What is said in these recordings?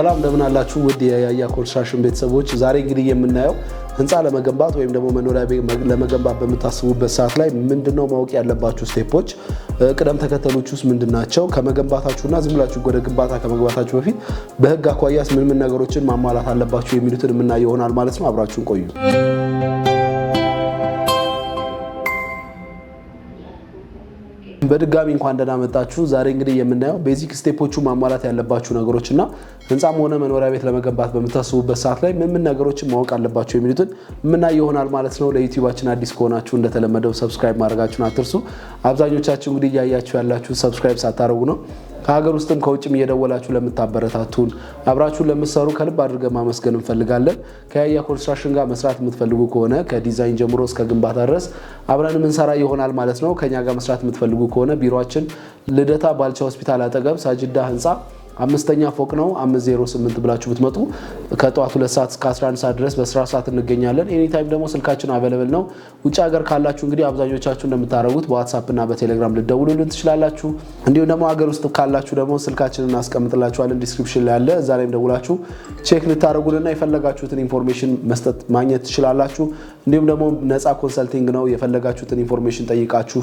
ሰላም፣ እንደምን አላችሁ ውድ የያያ ኮንስትራክሽን ቤተሰቦች። ዛሬ እንግዲህ የምናየው ህንፃ ለመገንባት ወይም ደግሞ መኖሪያ ቤት ለመገንባት በምታስቡበት ሰዓት ላይ ምንድነው ማወቅ ያለባችሁ step ኦች፣ ቅደም ተከተሎች ውስጥ ምንድን ናቸው? ከመገንባታችሁና ዝም ብላችሁ ወደ ግንባታ ከመግባታችሁ በፊት በህግ አኳያስ ምን ምን ነገሮችን ማሟላት አለባችሁ የሚሉትን የምናየው ይሆናል ማለት ነው። አብራችሁን ቆዩ። በድጋሚ እንኳን ደህና መጣችሁ። ዛሬ እንግዲህ የምናየው basic step ኦቹ ማሟላት ያለባችሁ ነገሮች እና ህንፃም ሆነ መኖሪያ ቤት ለመገንባት በምታስቡበት ሰዓት ላይ ምን ምን ነገሮችን ማወቅ አለባችሁ የሚሉትን የምናየው ይሆናል ማለት ነው። ለዩቲዩባችን አዲስ ከሆናችሁ እንደተለመደው subscribe ማድረጋችሁን አትርሱ። አብዛኞቻችሁ እንግዲህ እያያችሁ ያላችሁ subscribe ሳታደርጉ ነው። ከሀገር ውስጥም ከውጭም እየደወላችሁ ለምታበረታቱን፣ አብራችሁን ለምትሰሩ ከልብ አድርገን ማመስገን እንፈልጋለን። ከያያ ኮንስትራክሽን ጋር መስራት የምትፈልጉ ከሆነ ከዲዛይን ጀምሮ እስከ ግንባታ ድረስ አብረን የምንሰራ ይሆናል ማለት ነው። ከኛ ጋር መስራት የምትፈልጉ ከሆነ ቢሮአችን ልደታ ባልቻ ሆስፒታል አጠገብ ሳጅዳ ህንፃ አምስተኛ ፎቅ ነው። 508 ብላችሁ ብትመጡ ከጠዋት 2 ሰዓት እስከ 11 ሰዓት ድረስ በስራ ሰዓት እንገኛለን። Anytime ደግሞ ስልካችን available ነው። ውጭ ሀገር ካላችሁ እንግዲህ አብዛኞቻችሁ እንደምታደርጉት በዋትሳፕ እና በቴሌግራም ልትደውሉልን ትችላላችሁ። እንዲሁም ደግሞ ሀገር ውስጥ ካላችሁ ደግሞ ስልካችንን እናስቀምጥላችኋለን፣ description ላይ አለ። እዛ ላይም ደውላችሁ check ልታደርጉንና የፈለጋችሁትን information መስጠት ማግኘት ትችላላችሁ። እንዲሁም ደግሞ ነፃ consulting ነው። የፈለጋችሁትን information ጠይቃችሁ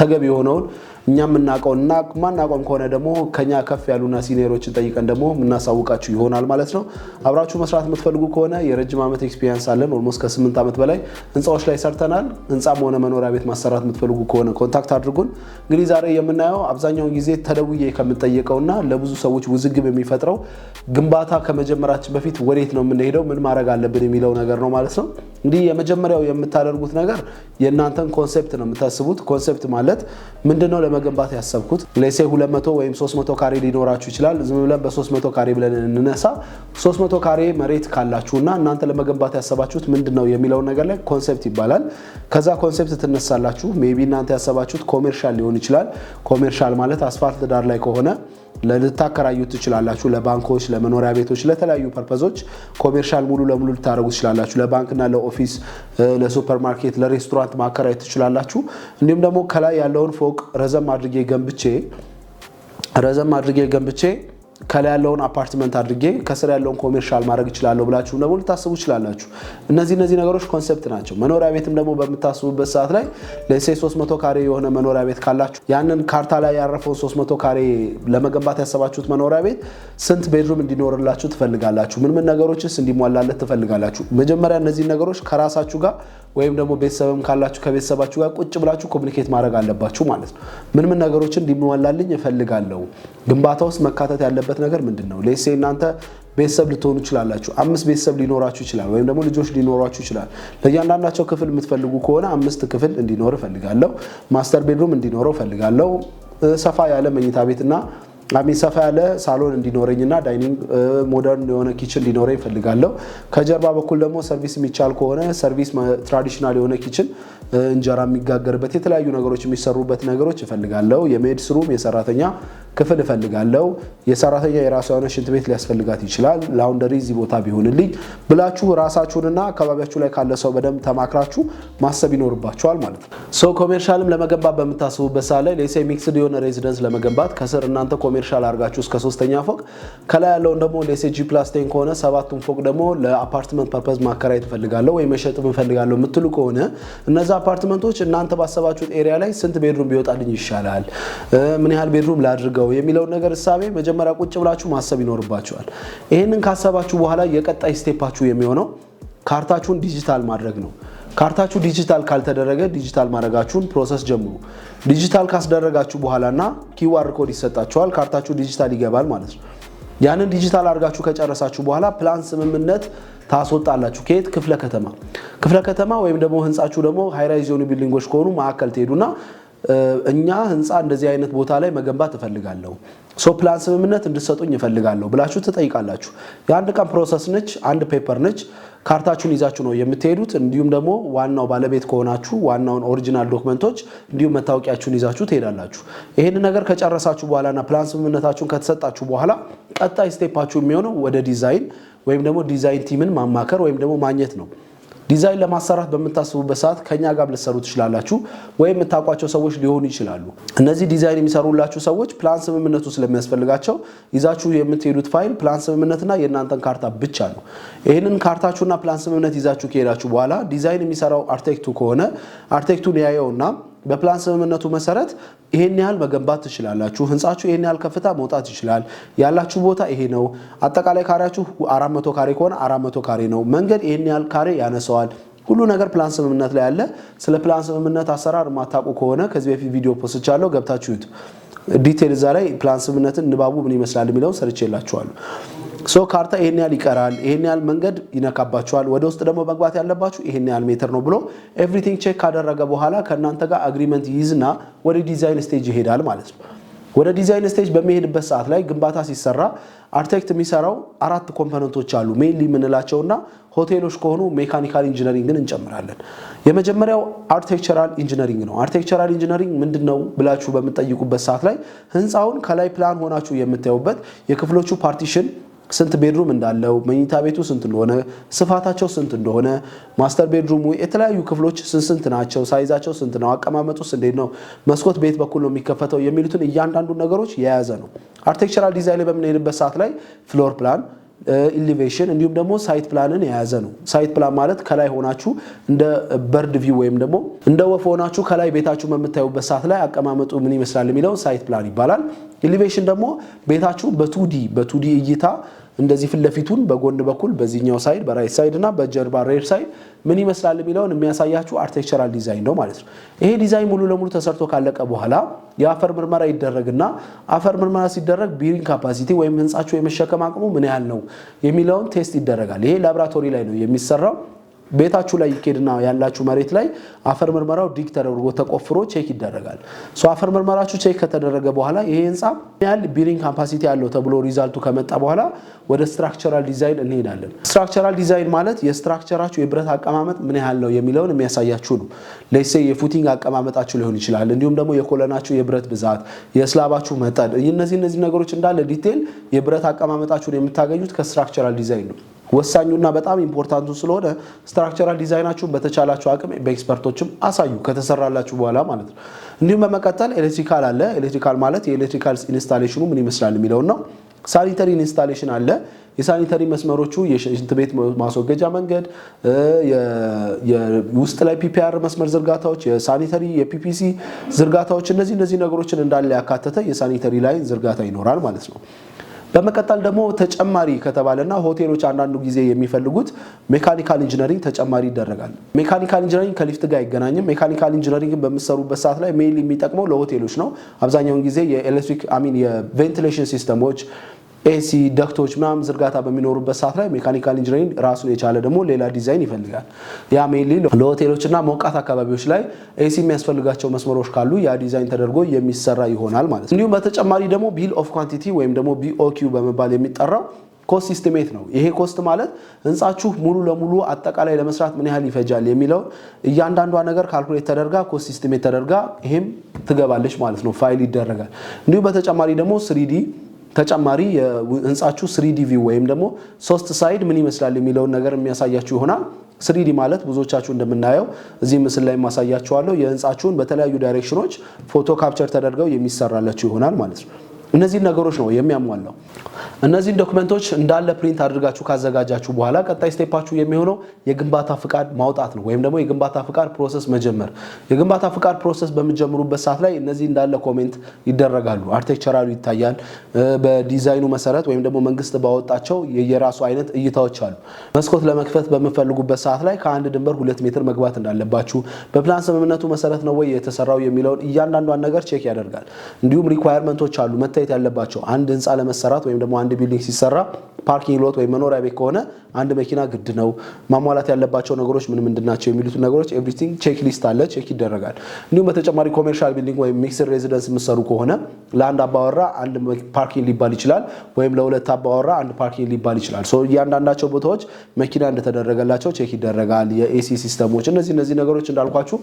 ተገቢ የሆነውን እኛ የምናውቀውን እና ማናውቀውም ከሆነ ደግሞ ከኛ ከፍ ያሉና senior ኦችን ጠይቀን ደግሞ የምናሳውቃችሁ ይሆናል ማለት ነው። አብራችሁ መስራት የምትፈልጉ ከሆነ የረጅም ዓመት experience አለን። Almost ከ8 ዓመት በላይ ህንፃዎች ላይ ሰርተናል። ህንፃም ሆነ መኖሪያ ቤት ማሰራት የምትፈልጉ ከሆነ contact አድርጉን። እንግዲህ ዛሬ የምናየው አብዛኛውን ጊዜ ተደውዬ ከምጠየቀውና ለብዙ ሰዎች ውዝግብ የሚፈጥረው ግንባታ ከመጀመራችን በፊት ወዴት ነው የምንሄደው፣ ምን ማድረግ አለብን የሚለው ነገር ነው ማለት ነው። እንግዲህ የመጀመሪያው የምታደርጉት ነገር የእናንተን concept ነው የምታስቡት። Concept ማለት ምንድነው? ለመገንባት ያሰብኩት let's say 200 ወይም 300 ካሬ ሊኖራችሁ ይችላል። ዝም ብለን በ300 ካሬ ብለን እንነሳ። 300 ካሬ መሬት ካላችሁና እናንተ ለመገንባት ያሰባችሁት ምንድነው የሚለውን ነገር ላይ concept ይባላል። ከዛ concept ትነሳላችሁ። Maybe እናንተ ያሰባችሁት commercial ሊሆን ይችላል። Commercial ማለት አስፋልት ዳር ላይ ከሆነ ልታከራዩት ትችላላችሁ። ለባንኮች፣ ለመኖሪያ ቤቶች፣ ለተለያዩ purpose ኦች commercial ሙሉ ለሙሉ ልታደርጉ ትችላላችሁ። ለባንክና ለ office፣ ለሱፐርማርኬት፣ ለሬስቶራንት ማከራየት ትችላላችሁ። እንዲሁም ደግሞ ከላይ ያለውን ፎቅ ረዘም አድርጌ ገንብቼ ከላይ ያለውን አፓርትመንት አድርጌ ከስር ያለውን commercial ማድረግ እችላለሁ ብላችሁ ደግሞ ልታስቡ ትችላላችሁ። እነዚህ ነገሮች concept ናቸው። መኖሪያ ቤትም ደግሞ በምታስቡበት ሰዓት ላይ let's say 300 ካሬ የሆነ መኖሪያ ቤት ካላችሁ ያንን ካርታ ላይ ያረፈውን 300 ካሬ ለመገንባት ያሰባችሁት መኖሪያ ቤት ስንት bedroom እንዲኖርላችሁ ትፈልጋላችሁ? ምን ምን ነገሮችስ እንዲሟላለት ትፈልጋላችሁ? መጀመሪያ እነዚህ ነገሮች ከራሳችሁ ጋር ወይም ደግሞ ቤተሰብም ካላችሁ ከቤተሰባችሁ ጋር ቁጭ ብላችሁ communicate ማድረግ አለባችሁ ማለት ነው። ምን ምን ነገሮችን እንዲሟላልኝ እፈልጋለሁ? ግንባታ ውስጥ መካተት ያለበት ነገር ምንድን ነው? Let's say እናንተ ቤተሰብ ልትሆኑ ትችላላችሁ። አምስት ቤተሰብ ሊኖራችሁ ይችላል፣ ወይም ደግሞ ልጆች ሊኖሯችሁ ይችላል። ለእያንዳንዳቸው ክፍል የምትፈልጉ ከሆነ አምስት ክፍል እንዲኖር እፈልጋለሁ። Master bedroom እንዲኖረው እፈልጋለሁ። ሰፋ ያለ መኝታ ቤትና I mean ሰፋ ያለ ሳሎን እንዲኖረኝና dining modern የሆነ kitchen እንዲኖረኝ እፈልጋለሁ። ከጀርባ በኩል ደግሞ service የሚቻል ከሆነ service traditional የሆነ kitchen፣ እንጀራ የሚጋገርበት፣ የተለያዩ ነገሮች የሚሰሩበት ነገሮች እፈልጋለሁ። የ maid's room፣ የሰራተኛ ክፍል እፈልጋለሁ። የሰራተኛ የራሷ የሆነ ሽንት ቤት ሊያስፈልጋት ይችላል። Laundry እዚህ ቦታ ቢሆንልኝ ብላችሁ ራሳችሁንና አካባቢያችሁ ላይ ካለ ሰው በደንብ ተማክራችሁ ማሰብ ይኖርባችኋል ማለት ነው። So commercial ም ለመገንባት በምታስቡበት ሰዓት ላይ let's say mixed የሆነ residence ለመገንባት ከስር እናንተ commercial አድርጋችሁ እስከ ሶስተኛ ፎቅ፣ ከላይ ያለውን ደግሞ let's say G+10 ከሆነ ሰባቱን ፎቅ ደግሞ ለ apartment purpose ማከራየት እፈልጋለሁ ወይ መሸጥ እፈልጋለሁ የምትሉ ከሆነ እነዛ አፓርትመንቶች እናንተ ባሰባችሁት area ላይ ስንት bedroom ቢወጣልኝ ይሻላል፣ ምን ያህል bedroom ላድርገው የሚለውን ነገር እሳቤ መጀመሪያ ቁጭ ብላችሁ ማሰብ ይኖርባችኋል። ይህንን ካሰባችሁ በኋላ የቀጣይ step ኣችሁ የሚሆነው ካርታችሁን ዲጂታል ማድረግ ነው። ካርታችሁ ዲጂታል ካልተደረገ ዲጂታል ማድረጋችሁን process ጀምሩ። ዲጂታል ካስደረጋችሁ በኋላና QR code ይሰጣችኋል። ካርታችሁ ዲጂታል ይገባል ማለት ነው። ያንን ዲጂታል አድርጋችሁ ከጨረሳችሁ በኋላ ፕላን ስምምነት ታስወጣላችሁ። ከየት? ክፍለ ከተማ። ክፍለ ከተማ ወይም ደግሞ ህንፃችሁ ደግሞ high-rise የሆኑ building ኦች ከሆኑ ማዕከል ትሄዱና እኛ ህንፃ እንደዚህ አይነት ቦታ ላይ መገንባት እፈልጋለሁ፣ so ፕላን ስምምነት እንድሰጡኝ እፈልጋለሁ ብላችሁ ትጠይቃላችሁ። የአንድ ቀን process ነች፣ አንድ paper ነች። ካርታችሁን ይዛችሁ ነው የምትሄዱት። እንዲሁም ደግሞ ዋናው ባለቤት ከሆናችሁ ዋናውን original document ኦች እንዲሁም መታወቂያችሁን ይዛችሁ ትሄዳላችሁ። ይህን ነገር ከጨረሳችሁ በኋላና ፕላን ስምምነታችሁን ከተሰጣችሁ በኋላ ቀጣይ step ኣችሁ የሚሆነው ወደ ዲዛይን ወይም ደግሞ design team ን ማማከር ወይም ደግሞ ማግኘት ነው። ዲዛይን ለማሰራት በምታስቡበት ሰዓት ከኛ ጋር ልትሰሩ ትችላላችሁ፣ ወይም የምታውቋቸው ሰዎች ሊሆኑ ይችላሉ። እነዚህ ዲዛይን የሚሰሩላችሁ ሰዎች ፕላን ስምምነቱ ስለሚያስፈልጋቸው ይዛችሁ የምትሄዱት ፋይል ፕላን ስምምነትና የእናንተን ካርታ ብቻ ነው። ይህንን ካርታችሁና ፕላን ስምምነት ይዛችሁ ከሄዳችሁ በኋላ ዲዛይን የሚሰራው አርክቴክቱ ከሆነ አርክቴክቱን ያየውና በፕላን ስምምነቱ መሰረት ይሄን ያህል መገንባት ትችላላችሁ፣ ህንጻችሁ ይሄን ያህል ከፍታ መውጣት ይችላል፣ ያላችሁ ቦታ ይሄ ነው፣ አጠቃላይ ካሬያችሁ 400 ካሬ ከሆነ 400 ካሬ ነው፣ መንገድ ይሄን ያህል ካሬ ያነሰዋል። ሁሉ ነገር ፕላን ስምምነት ላይ አለ። ስለ ፕላን ስምምነት አሰራር የማታውቁ ከሆነ ከዚህ በፊት ቪዲዮ post ቻለሁ፣ ገብታችሁ እዩት። Detail እዛ ላይ ፕላን ስምምነትን ንባቡ ምን ይመስላል የሚለውን ሰርቼላችኋለሁ። So ካርታ ይሄን ያህል ይቀራል፣ ይሄን ያህል መንገድ ይነካባችኋል፣ ወደ ውስጥ ደግሞ መግባት ያለባችሁ ይሄን ያህል ሜትር ነው ብሎ everything check ካደረገ በኋላ ከእናንተ ጋር agreement ይይዝና ወደ design stage ይሄዳል ማለት ነው። ወደ design stage በሚሄድበት ሰዓት ላይ ግንባታ ሲሰራ አርክቴክት የሚሰራው አራት component ኦች አሉ mainly የምንላቸውና ሆቴሎች ከሆኑ mechanical engineering ን እንጨምራለን። የመጀመሪያው architectural engineering ነው። Architectural engineering ምንድን ነው ብላችሁ በምትጠይቁበት ሰዓት ላይ ህንፃውን ከላይ ፕላን ሆናችሁ የምታዩበት የክፍሎቹ partition ስንት bedroom እንዳለው፣ መኝታ ቤቱ ስንት እንደሆነ፣ ስፋታቸው ስንት እንደሆነ፣ master bedroom ኡ የተለያዩ ክፍሎች ስንት ስንት ናቸው፣ size ኣቸው ስንት ነው፣ አቀማመጡስ እንዴት ነው፣ መስኮት በየት በኩል ነው የሚከፈተው የሚሉትን እያንዳንዱ ነገሮች የያዘ ነው። Architectural design ላይ በምንሄድበት ሰዓት ላይ floor plan፣ elevation እንዲሁም ደግሞ site plan ን የያዘ ነው። Site plan ማለት ከላይ ሆናችሁ እንደ bird view ወይም ደግሞ እንደ ወፍ ሆናችሁ ከላይ ቤታችሁ በምታዩበት ሰዓት ላይ አቀማመጡ ምን ይመስላል የሚለው site plan ይባላል። Elevation ደግሞ ቤታችሁ በ2D እይታ እንደዚህ ፊት ለፊቱን በጎን በኩል በዚህኛው side በ right side እና በጀርባ rear side ምን ይመስላል የሚለውን የሚያሳያችሁ architectural design ነው ማለት ነው። ይሄ ዲዛይን ሙሉ ለሙሉ ተሰርቶ ካለቀ በኋላ የአፈር ምርመራ ይደረግና አፈር ምርመራ ሲደረግ bearing capacity ወይም ህንጻችሁ የመሸከም አቅሙ ምን ያህል ነው የሚለውን test ይደረጋል። ይሄ ላብራቶሪ ላይ ነው የሚሰራው። ቤታችሁ ላይ ይኬድና ያላችሁ መሬት ላይ አፈር ምርመራው dig ተደርጎ ተቆፍሮ check ይደረጋል። So አፈር ምርመራችሁ check ከተደረገ በኋላ ይሄ ህንፃ ምን ያህል bearing capacity አለው ተብሎ result ኡ ከመጣ በኋላ ወደ structural design እንሄዳለን። Structural design ማለት የ structure ኣችሁ የብረት አቀማመጥ ምን ያህል ነው የሚለውን የሚያሳያችሁ ነው። Let's say የ footing አቀማመጣችሁ ሊሆን ይችላል። እንዲሁም ደግሞ የ column ኣችሁ የብረት ብዛት፣ የ slab ኣችሁ መጠን፣ እነዚህ ነገሮች እንዳለ detail የብረት አቀማመጣችሁን የምታገኙት ከ structural design ነው። ወሳኙና በጣም important ኡ ስለሆነ structural design ኣችሁን በተቻላችሁ አቅም በ expert ኦችም አሳዩ ከተሰራላችሁ በኋላ ማለት ነው። እንዲሁም በመቀጠል electrical አለ። Electrical ማለት የ electrical installation ኑ ምን ይመስላል የሚለውን ነው። Sanitary installation አለ። የ sanitary መስመሮቹ የሽንት ቤት ማስወገጃ መንገድ፣ ውስጥ ላይ PPR መስመር ዝርጋታዎች፣ የ sanitary የ PPC ዝርጋታዎች፣ እነዚህ ነገሮችን እንዳለ ያካተተ የ sanitary line ዝርጋታ ይኖራል ማለት ነው። በመቀጠል ደግሞ ተጨማሪ ከተባለና ሆቴሎች አንዳንዱ ጊዜ የሚፈልጉት mechanical engineering ተጨማሪ ይደረጋል። Mechanical engineering ከ ሊፍት ጋር አይገናኝም። Mechanical engineering በምትሰሩበት ሰዓት ላይ mainly የሚጠቅመው ለሆቴሎች ነው። አብዛኛውን ጊዜ የኤሌክትሪክ I mean የ ventilation system ኦች፣ AC duct ኦች ምናምን ዝርጋታ በሚኖሩበት ሰዓት ላይ mechanical engineering ራሱን የቻለ ደግሞ ሌላ ዲዛይን ይፈልጋል። ያ mainly ለሆቴሎችና ሞቃት አካባቢዎች ላይ AC የሚያስፈልጋቸው መስመሮች ካሉ ያ ዲዛይን ተደርጎ የሚሰራ ይሆናል ማለት ነው። እንዲሁም በተጨማሪ ደግሞ bill of quantity ወይም ደግሞ BOQ በመባል የሚጠራው cost estimate ነው። ይሄ cost ማለት ህንጻችሁ ሙሉ ለሙሉ አጠቃላይ ለመስራት ምን ያህል ይፈጃል የሚለውን እያንዳንዷ ነገር calculate ተደርጋ cost estimate ተደርጋ ይሄም ትገባለች ማለት ነው፣ ፋይል ይደረጋል። እንዲሁም በተጨማሪ ደግሞ 3D ተጨማሪ የህንጻችሁ 3D view ወይም ደግሞ ሶስት side ምን ይመስላል የሚለውን ነገር የሚያሳያችሁ ይሆናል። 3D ማለት ብዙዎቻችሁ እንደምናየው እዚህ ምስል ላይ ማሳያችኋለሁ። የህንጻችሁን በተለያዩ direction ኖች ፎቶ capture ተደርገው የሚሰራላችሁ ይሆናል ማለት ነው። እነዚህን ነገሮች ነው የሚያሟላው። እነዚህን document ኦች እንዳለ print አድርጋችሁ ካዘጋጃችሁ በኋላ ቀጣይ step ኣችሁ የሚሆነው የግንባታ ፍቃድ ማውጣት ነው፣ ወይም ደግሞ የግንባታ ፍቃድ process መጀመር። የግንባታ ፍቃድ process በምትጀምሩበት ሰዓት ላይ እነዚህ እንዳለ comment ይደረጋሉ። Architectural ኡ ይታያል። በዲዛይኑ መሰረት ወይም ደግሞ መንግስት ባወጣቸው የየራሱ አይነት እይታዎች አሉ። መስኮት ለመክፈት በምትፈልጉበት ሰዓት ላይ ከአንድ ድንበር 2 ሜትር መግባት እንዳለባችሁ፣ በፕላን ስምምነቱ መሰረት ነው ወይ የተሰራው የሚለውን እያንዳንዷን ነገር check ያደርጋል። እንዲሁም requirement ኦች አሉ መታየት ያለባቸው። አንድ ህንፃ ለመሰራት ወይም ደግሞ አንድ building ሲሰራ parking lot ወይም መኖሪያ ቤት ከሆነ አንድ መኪና ግድ ነው። ማሟላት ያለባቸው ነገሮች ምን ምንድን ናቸው የሚሉት ነገሮች everything check list አለ፣ check ይደረጋል። እንዲሁም በተጨማሪ commercial building ወይም mixed residence የምትሰሩ ከሆነ ለአንድ አባወራ አንድ parking ሊባል ይችላል፣ ወይም ለሁለት አባወራ አንድ parking ሊባል ይችላል። So እያንዳንዳቸው ቦታዎች መኪና እንደተደረገላቸው check ይደረጋል። የ AC system ኦች፣ እነዚህ ነገሮች እንዳልኳችሁ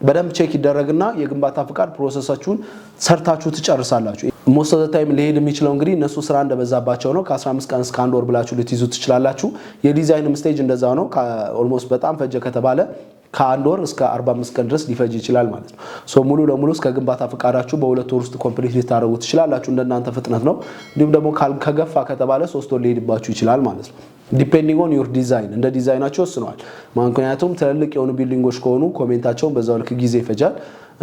በደንብ check ይደረግና የግንባታ ፍቃድ process ኣችሁን ሰርታችሁ ትጨርሳላችሁ። Most of the time ሊሄድ የሚችለው እንግዲህ እነሱ ስራ እንደበዛባቸው ነው። ከ15 ቀን እስከ አንድ ወር ብላችሁ ልትይዙ ትችላላችሁ። የ design ም stage እንደዛ ነው። Almost በጣም ፈጀ ከተባለ ከአንድ ወር እስከ 45 ቀን ድረስ ሊፈጅ ይችላል ማለት ነው። So ሙሉ ለሙሉ እስከ ግንባታ ፈቃዳችሁ በ2 ወር ውስጥ complete ልታደርጉ ትችላላችሁ። እንደናንተ ፍጥነት ነው። እንዲሁም ደግሞ ከገፋ ከተባለ 3 ወር ሊሄድባችሁ ይችላል ማለት ነው። Depending on your design፣ እንደ ዲዛይናቸው ወስነዋል። ምክንያቱም ትልልቅ የሆኑ building ኦች ከሆኑ comment ኣቸውን በዛው ልክ ጊዜ ይፈጃል።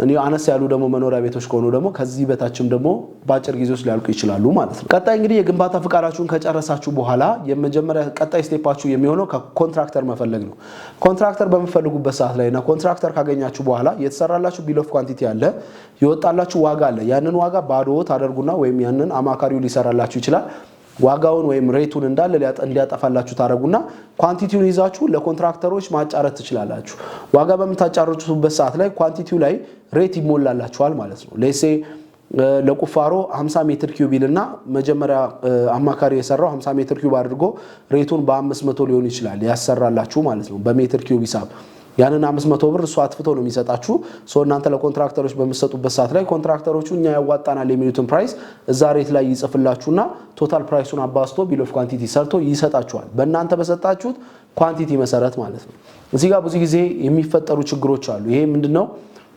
እንዲሁ አነስ ያሉ ደግሞ መኖሪያ ቤቶች ከሆኑ ደግሞ ከዚህ በታችም ደግሞ በአጭር ጊዜ ውስጥ ሊያልቁ ይችላሉ ማለት ነው። ቀጣይ እንግዲህ የግንባታ ፍቃዳችሁን ከጨረሳችሁ በኋላ የመጀመሪያ ቀጣይ step ኣችሁ የሚሆነው ከ contractor መፈለግ ነው። Contractor በምትፈልጉበት ሰዓት ላይ እና contractor ካገኛችሁ በኋላ የተሰራላችሁ bill of quantity አለ፣ የወጣላችሁ ዋጋ አለ። ያንን ዋጋ ባዶ ታደርጉና ወይም ያንን አማካሪው ሊሰራላችሁ ይችላል፣ ዋጋውን ወይም rate ኡን እንዳለ እንዲያጠፋላችሁ ታደረጉና quantity ውን ይዛችሁ ለ contractor ኦች ማጫረት ትችላላችሁ። ዋጋ በምታጫርቱበት ሰዓት ላይ quantity ው ላይ rate ይሞላላችኋል ማለት ነው። Let's say ለቁፋሮ 50 ሜትር ኪዩብ ይልና መጀመሪያ አማካሪ የሰራው 50 ሜትር ኪዩብ አድርጎ rate ኡን በ500 ሊሆን ይችላል ያሰራላችሁ ማለት ነው በሜትር ኪዩብ ሂሳብ። ያንን 500 ብር እሱ አጥፍቶ ነው የሚሰጣችሁ። So እናንተ ለ contractor ኦች በምትሰጡበት ሰዓት ላይ contractor ኦቹ እኛ ያዋጣናል የሚሉትን price እዛ rate ላይ ይጽፍላችሁና total price ኡን አባዝቶ bill of quantity ሰርቶ ይሰጣችኋል። በእናንተ በሰጣችሁት quantity መሰረት ማለት ነው። እዚህ ጋር ብዙ ጊዜ የሚፈጠሩ ችግሮች አሉ። ይሄ ምንድነው?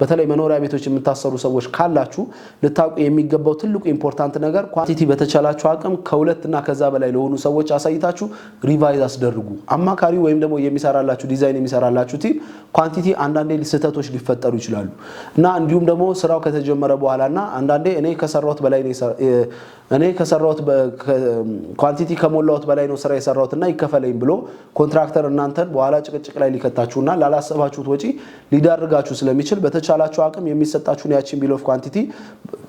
በተለይ መኖሪያ ቤቶች የምታሰሩ ሰዎች ካላችሁ ልታውቁ የሚገባው ትልቁ important ነገር quantity በተቻላችሁ አቅም ከሁለት እና ከዛ በላይ ለሆኑ ሰዎች አሳይታችሁ revise አስደርጉ። አማካሪ ወይም ደግሞ የሚሰራላችሁ፣ ዲዛይን የሚሰራላችሁ team quantity አንዳንዴ ስህተቶች ሊፈጠሩ ይችላሉ እና እንዲሁም ደግሞ ስራው ከተጀመረ በኋላ እና አንዳንዴ እኔ ከሰራሁት quantity ከሞላሁት በላይ ነው ስራ የሰራሁት እና ይከፈለኝ ብሎ contractor እናንተን በኋላ ጭቅጭቅ ላይ ሊከታችሁና ላላሰባችሁት ወጪ ሊዳርጋችሁ ስለሚችል በተቻላችሁ አቅም የሚሰጣችሁን ያችን bill of quantity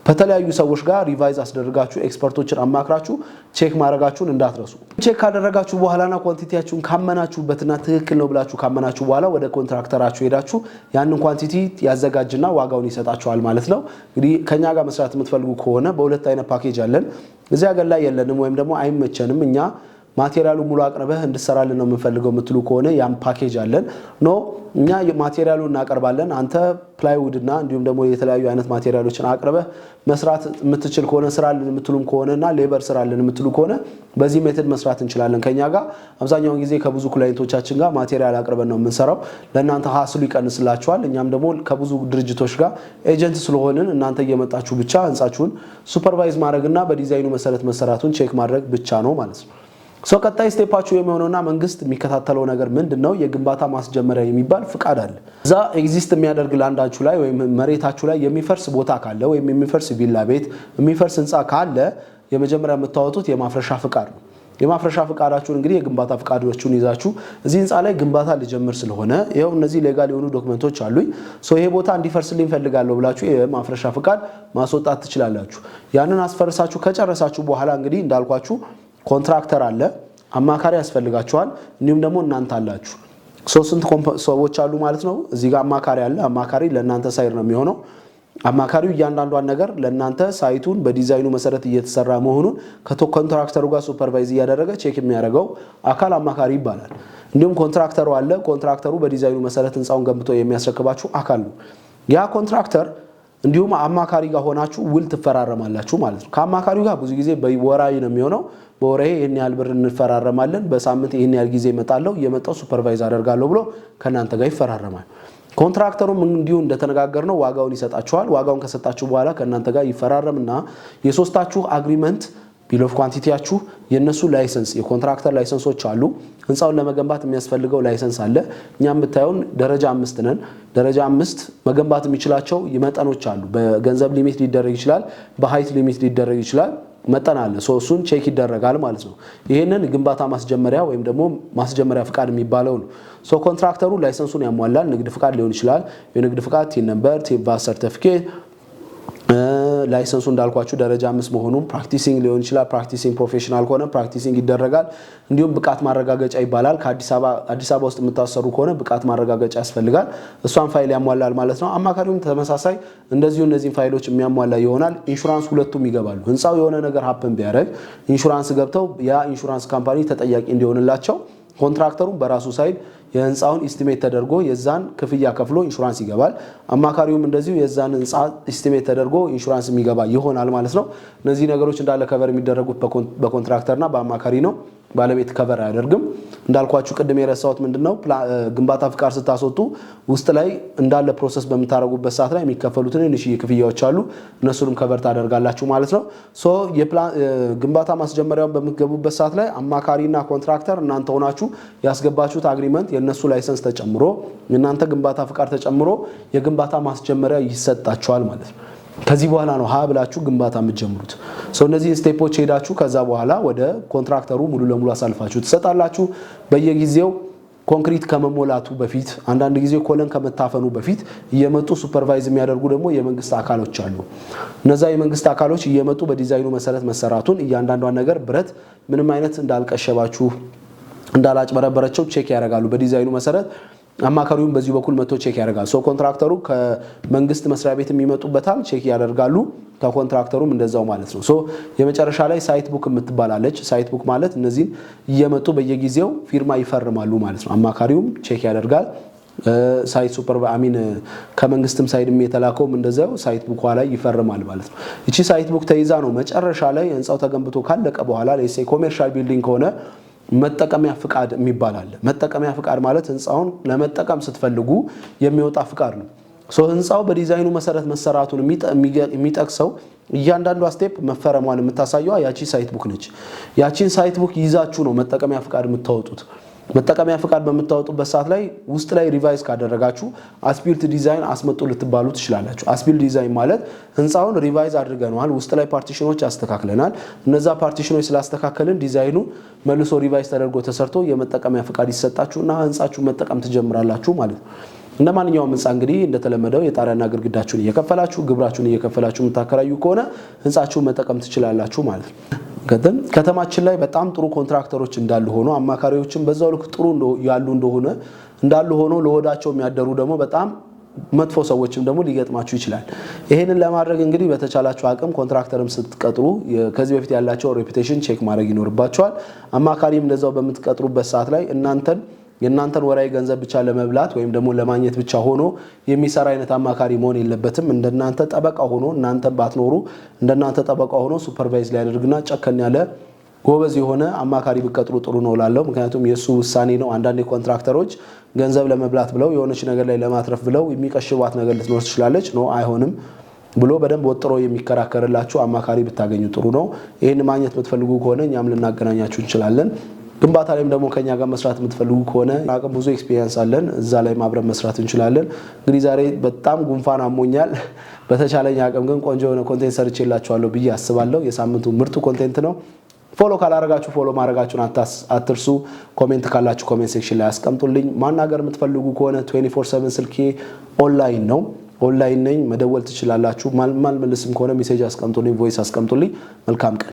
ከተለያዩ ሰዎች ጋር revise አስደርጋችሁ፣ expert ኦችን አማክራችሁ check ማድረጋችሁን እንዳትረሱ። Check ካደረጋችሁ በኋላና quantity ያችሁን ካመናችሁበትና ትክክል ነው ብላችሁ ካመናችሁ በኋላ ወደ contractor ኣችሁ ሄዳችሁ ያንን quantity ያዘጋጅና ዋጋውን ይሰጣችኋል ማለት ነው። እንግዲህ ከኛ ጋር መስራት የምትፈልጉ ከሆነ በሁለት አይነት ፓኬጅ አለን። እዚህ ሀገር ላይ የለንም ወይም ደግሞ አይመቸንም፣ እኛ material ኡ ሙሉ አቅርበህ እንድሰራልን ነው የምንፈልገው የምትሉ ከሆነ ያም ፓኬጅ አለን። No፣ እኛ material ኡ እናቀርባለን፣ አንተ plywood እና እንዲሁም ደግሞ የተለያዩ አይነት material ኦችን አቅርበህ መስራት የምትችል ከሆነ ስራልን የምትሉም ከሆነ እና labor ስራልን የምትሉ ከሆነ በዚህ method መስራት እንችላለን። ከኛ ጋር አብዛኛውን ጊዜ ከብዙ client ኦቻችን ጋር material አቅርበን ነው የምንሰራው። ለእናንተ hassle ኡ ይቀንስላችኋል። እኛም ደግሞ ከብዙ ድርጅቶች ጋር agent ስለሆንን እናንተ እየመጣችሁ ብቻ ህንጻችሁን supervise ማድረግና በዲዛይኑ መሰረት መሰራቱን check ማድረግ ብቻ ነው ማለት ነው። So ቀጣይ step ኣችሁ የሚሆነውና መንግስት የሚከታተለው ነገር ምንድን ነው? የግንባታ ማስጀመሪያ የሚባል ፍቃድ አለ። እዛ exist የሚያደርግ land ኣችሁ ላይ ወይም መሬታችሁ ላይ የሚፈርስ ቦታ ካለ ወይም የሚፈርስ ቪላ ቤት፣ የሚፈርስ ህንፃ ካለ የመጀመሪያ የምታወጡት የማፍረሻ ፍቃድ ነው። የማፍረሻ ፍቃዳችሁን እንግዲህ የግንባታ ፍቃዶቹን ይዛችሁ እዚህ ህንፃ ላይ ግንባታ ልጀምር ስለሆነ ይኸው እነዚህ legal የሆኑ document ኦች አሉኝ፣ so ይሄ ቦታ እንዲፈርስልኝ ፈልጋለሁ ብላችሁ የማፍረሻ ፍቃድ ማስወጣት ትችላላችሁ። ያንን አስፈርሳችሁ ከጨረሳችሁ በኋላ እንግዲህ እንዳልኳችሁ contractor አለ፣ አማካሪ ያስፈልጋችኋል፣ እንዲሁም ደግሞ እናንተ አላችሁ። ስንት ሰዎች አሉ ማለት ነው? እዚህ ጋር አማካሪ አለ። አማካሪ ለእናንተ side ነው የሚሆነው። አማካሪው እያንዳንዷን ነገር ለእናንተ site ኡን በዲዛይኑ መሰረት እየተሰራ መሆኑን ከ contractor ኡ ጋር supervise እያደረገ check የሚያደርገው አካል አማካሪ ይባላል። እንዲሁም contractor ኡ አለ። Contractor ኡ በዲዛይኑ መሰረት ህንፃውን ገንብቶ የሚያስረክባችሁ አካል ነው። ያ contractor እንዲሁም አማካሪ ጋር ሆናችሁ ውል ትፈራረማላችሁ ማለት ነው። ከአማካሪው ጋር ብዙ ጊዜ በወራዊ ነው የሚሆነው። በወሬ ይህን ያህል ብር እንፈራረማለን፣ በሳምንት ይህን ያህል ጊዜ እመጣለሁ፣ እየመጣሁ supervise አደርጋለሁ ብሎ ከእናንተ ጋር ይፈራረማል። Contractor ኡም እንዲሁ እንደተነጋገርነው ዋጋውን ይሰጣችኋል። ዋጋውን ከሰጣችሁ በኋላ ከእናንተ ጋር ይፈራረምና የሶስታችሁ agreement፣ bill of quantity ያችሁ፣ የእነሱ license፣ የ contractor license ኦች አሉ። ህንፃውን ለመገንባት የሚያስፈልገው license አለ። እኛም ብታዩን ደረጃ 5 ነን። ደረጃ 5 መገንባት የሚችላቸው መጠኖች አሉ። በገንዘብ limit ሊደረግ ይችላል። በ height limit ሊደረግ ይችላል። መጠን አለ። So እሱን check ይደረጋል ማለት ነው። ይህንን ግንባታ ማስጀመሪያ ወይም ደግሞ ማስጀመሪያ ፍቃድ የሚባለው ነው። So contractor ኡ license ኡን ያሟላል። ንግድ ፍቃድ ሊሆን ይችላል። የንግድ ፍቃድ፣ TIN number፣ VAT certificate፣ license ኡ እንዳልኳችሁ ደረጃ 5 መሆኑን፣ practicing ሊሆን ይችላል። Practicing professional ከሆነ practicing ይደረጋል። እንዲሁም ብቃት ማረጋገጫ ይባላል። ከአዲስ አበባ ውስጥ የምታሰሩ ከሆነ ብቃት ማረጋገጫ ያስፈልጋል። እሷን ፋይል ያሟላል ማለት ነው። አማካሪውም ተመሳሳይ እንደዚሁ እነዚህን ፋይሎች የሚያሟላ ይሆናል። ኢንሹራንስ ሁለቱም ይገባሉ። ህንፃው የሆነ ነገር happen ቢያደርግ ኢንሹራንስ ገብተው ያ insurance company ተጠያቂ እንዲሆንላቸው ኮንትራክተሩም በራሱ side የህንፃውን estimate ተደርጎ የዛን ክፍያ ከፍሎ ኢንሹራንስ ይገባል። አማካሪውም እንደዚሁ የዛን ህንፃ estimate ተደርጎ ኢንሹራንስ የሚገባ ይሆናል ማለት ነው። እነዚህ ነገሮች እንዳለ cover የሚደረጉት በኮንትራክተርና በአማካሪ ነው። ባለቤት cover አያደርግም። እንዳልኳችሁ ቅድም የረሳሁት ምንድነው፣ ግንባታ ፍቃድ ስታስወጡ ውስጥ ላይ እንዳለ process በምታደርጉበት ሰዓት ላይ የሚከፈሉ ትንንሽ ክፍያዎች አሉ። እነሱንም cover ታደርጋላችሁ ማለት ነው። So ግንባታ ማስጀመሪያውን በምትገቡበት ሰዓት ላይ አማካሪና ኮንትራክተር እናንተ ሆናችሁ ያስገባችሁት agreement፣ የእነሱ license ተጨምሮ፣ የእናንተ ግንባታ ፍቃድ ተጨምሮ የግንባታ ማስጀመሪያ ይሰጣችኋል ማለት ነው። ከዚህ በኋላ ነው ሀ ብላችሁ ግንባታ የምትጀምሩት። So እነዚህን step ኦች ሄዳችሁ ከዛ በኋላ ወደ ኮንትራክተሩ ሙሉ ለሙሉ አሳልፋችሁ ትሰጣላችሁ። በየጊዜው ኮንክሪት ከመሞላቱ በፊት፣ አንዳንድ ጊዜ column ከመታፈኑ በፊት እየመጡ supervise የሚያደርጉ ደግሞ የመንግስት አካሎች አሉ። እነዛ የመንግስት አካሎች እየመጡ በዲዛይኑ መሰረት መሰራቱን፣ እያንዳንዷን ነገር ብረት ምንም አይነት እንዳልቀሸባችሁ፣ እንዳላጭበረበረቸው check ያደርጋሉ። በዲዛይኑ መሰረት አማካሪውም በዚሁ በኩል መጥቶ check ያደርጋል። So ኮንትራክተሩ ከመንግስት መስሪያ ቤት የሚመጡበታል፣ check ያደርጋሉ። ከኮንትራክተሩም እንደዛው ማለት ነው። So የመጨረሻ ላይ site book የምትባላለች። Site book ማለት እነዚህን እየመጡ በየጊዜው ፊርማ ይፈርማሉ ማለት ነው። አማካሪውም check ያደርጋል። Site super I mean ከመንግስትም side የተላከውም እንደዛው site book ላይ ይፈርማል ማለት ነው። እቺ site book ተይዛ ነው መጨረሻ ላይ ህንፃው ተገንብቶ ካለቀ በኋላ፣ let's say commercial building ከሆነ፣ መጠቀሚያ ፍቃድ የሚባል አለ። መጠቀሚያ ፍቃድ ማለት ህንፃውን ለመጠቀም ስትፈልጉ የሚወጣ ፍቃድ ነው። So ህንፃው በዲዛይኑ መሰረት መሰራቱን የሚጠቅሰው፣ እያንዳንዷ step መፈረሟን የምታሳየዋ ያቺ site book ነች። ያቺን site book ይዛችሁ ነው መጠቀሚያ ፍቃድ የምታወጡት። መጠቀሚያ ፍቃድ በምታወጡበት ሰዓት ላይ ውስጥ ላይ revise ካደረጋችሁ as-built design አስመጡ ልትባሉ ትችላላችሁ። As-built design ማለት ህንፃውን revise አድርገነዋል፣ ውስጥ ላይ partition ኦች አስተካክለናል። እነዛ partition ኦች ስላስተካከልን ዲዛይኑ መልሶ revise ተደርጎ ተሰርቶ የመጠቀሚያ ፍቃድ ይሰጣችሁና ህንፃችሁ መጠቀም ትጀምራላችሁ ማለት ነው። እንደ ማንኛውም ህንፃ እንግዲህ እንደተለመደው የጣሪያና ግድግዳችሁን እየከፈላችሁ፣ ግብራችሁን እየከፈላችሁ የምታከራዩ ከሆነ ህንፃችሁን መጠቀም ትችላላችሁ ማለት ነው። ቀጥል፣ ከተማችን ላይ በጣም ጥሩ ኮንትራክተሮች እንዳሉ ሆኖ፣ አማካሪዎችም በዛው ልክ ጥሩ ያሉ እንደሆነ እንዳሉ ሆኖ፣ ለሆዳቸው የሚያደሩ ደግሞ በጣም መጥፎ ሰዎችም ደግሞ ሊገጥማችሁ ይችላል። ይሄንን ለማድረግ እንግዲህ በተቻላችሁ አቅም ኮንትራክተርም ስትቀጥሩ ከዚህ በፊት ያላቸው reputation check ማድረግ ይኖርባችኋል። አማካሪም እንደዛው በምትቀጥሩበት ሰዓት ላይ የእናንተን ወራዊ ገንዘብ ብቻ ለመብላት ወይም ደግሞ ለማግኘት ብቻ ሆኖ የሚሰራ አይነት አማካሪ መሆን የለበትም። እንደናንተ ጠበቃ ሆኖ፣ እናንተ ባትኖሩ እንደናንተ ጠበቃ ሆኖ supervise ሊያደርግና ጨከን ያለ ጎበዝ የሆነ አማካሪ ብትቀጥሩ ጥሩ ነው እላለሁ። ምክንያቱም የእሱ ውሳኔ ነው። አንዳንድ ኮንትራክተሮች ገንዘብ ለመብላት ብለው፣ የሆነች ነገር ላይ ለማትረፍ ብለው የሚቀሽቧት ነገር ልትኖር ትችላለች። No፣ አይሆንም ብሎ በደንብ ወጥሮ የሚከራከርላችሁ አማካሪ ብታገኙ ጥሩ ነው። ይህን ማግኘት የምትፈልጉ ከሆነ እኛም ልናገናኛችሁ እንችላለን። ግንባታ ላይም ደግሞ ከኛ ጋር መስራት የምትፈልጉ ከሆነ አቅም ብዙ experience አለን። እዛ ላይ አብረን መስራት እንችላለን። እንግዲህ ዛሬ በጣም ጉንፋን አሞኛል። በተቻለኝ አቅም ግን ቆንጆ የሆነ content ሰርቼላችኋለሁ ብዬ አስባለሁ። የሳምንቱ ምርጡ content ነው። Follow ካላረጋችሁ follow ማድረጋችሁን አትርሱ። Comment ካላችሁ comment section ላይ አስቀምጡልኝ። ማናገር የምትፈልጉ ከሆነ 24/7 ስልኬ ኦንላይን ነው። ኦንላይን ነኝ። መደወል ትችላላችሁ። ማልመልስም ከሆነ message አስቀምጡልኝ፣ voice አስቀምጡልኝ። መልካም ቀን።